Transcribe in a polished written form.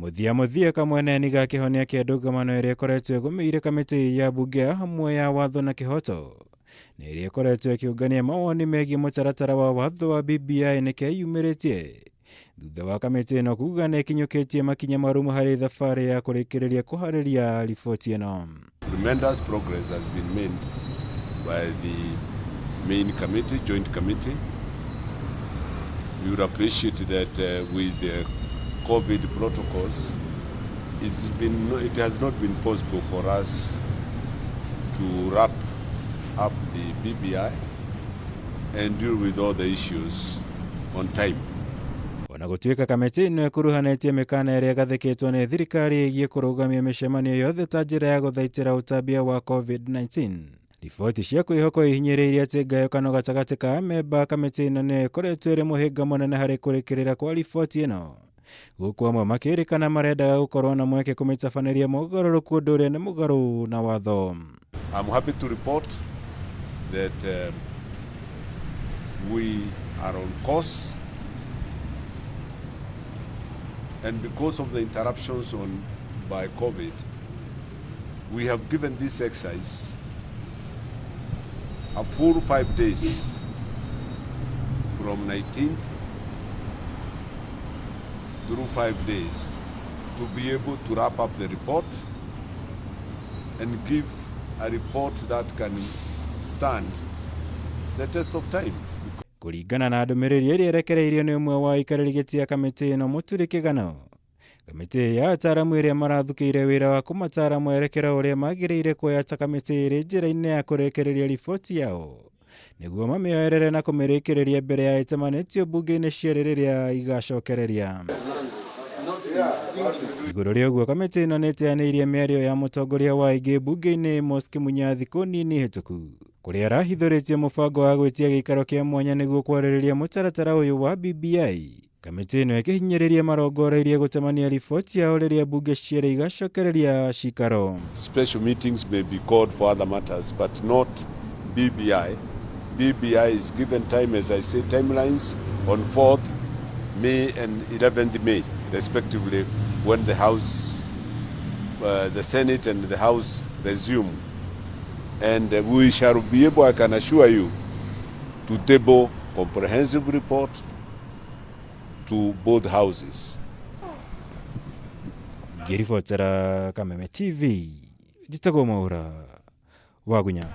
Mũthia mũthia kamweneni ga kĩhonia kĩa ndũgamano ĩrĩa ĩkoretwo ĩgũmĩire kamĩtĩ ya mbunge ya hamwe ya watho na kĩhoto na ĩrĩa ĩkoretwo ĩkĩũngania mawoni megiĩ mũtaratara wa watho wa BBI nĩ keyumĩrĩtie thutha wa kamĩtĩ ĩno kuga nĩ ĩkinyũkĩtie makinya marũmu harĩ thabarĩ ya kũrĩkĩrĩria kũharĩria riboti ĩno. Tremendous progress has been made by the main committee, joint committee. You would appreciate that with the COVID protocols, it has not been possible for us to wrap up the BBI and deal with all the issues on time. Ona gũtuĩka kamĩtĩ ĩno ĩkuruhanĩtie mĩkana ĩrĩa ĩgathĩkĩtwo nĩ thirikari ĩgiĩ kũrũgamia mĩcemanio yothe ta njĩra ya gũthaitĩra ũtambia wa COVID-19, riboti cia kwĩhokwo ihinyĩrĩirie atĩ ngayũkano gatagatĩ ka amemba a kamĩtĩ ĩno nĩyo ĩkoretwo ĩrĩ mũhĩnga mũnene harĩ kũrĩkĩrĩra kwa riboti ĩno, gũkũ amwe makĩrĩkana marendaga gũkorwo na mweke kũmĩtabanĩria mogarũrũku ũndũ ũrĩa nĩ mũgarũ na watho. I'm happy to report that we are on course, and because of the interruptions on by COVID, we have given this exercise a full 5 days from 19th through 5 days to be able to wrap up the report and give a report that can stand the test of time. Kũringana na ndũmĩrĩri ĩrĩa ĩrekereirio nĩ ũmwe wa aikarĩri gĩtĩ a kamĩtĩ ĩno Mũturi Kĩgano, kamĩtĩ ya ataaramu ĩrĩa marathukĩire wĩra wa kũmataara mwerekero ũrĩa magĩrĩire kuoya ta kamĩtĩ ĩrĩ njĩra-inĩ ya kũrĩkĩrĩria riboti yao nĩguo mamĩoerere na kũmĩrĩkĩrĩria mbere ya ĩtamanĩtio mbunge-inĩ cierĩ rĩrĩa igacokereria. Igũrũ rĩa ũguo, kamĩtĩ ĩno nĩ ĩteanĩirie mĩario ya mũtongoria wa aingĩ mbunge-inĩ Amos Kĩmunya thikũ nini hĩtũku, kũrĩa arahithũrĩtie mũbango wa gwĩtia gĩikaro kĩa mwanya nĩguo kwarĩrĩria mũtaratara ũyũ wa BBI. Kamĩtĩ ĩno ĩkĩhinyĩrĩria marongoreirie gũtemania riboti yao rĩrĩa mbunge cierĩ igacokereria cikaro. Special meetings may be called for other matters, but not BBI. BBI is given time, as I say, timelines on 4th May and 11th May, respectively, when the House, the Senate and the House resume. And we shall be able, I can assure you, to table comprehensive report to both houses. Ngĩribotera Kameme TV, njĩtagwo Mwaura Wagunya.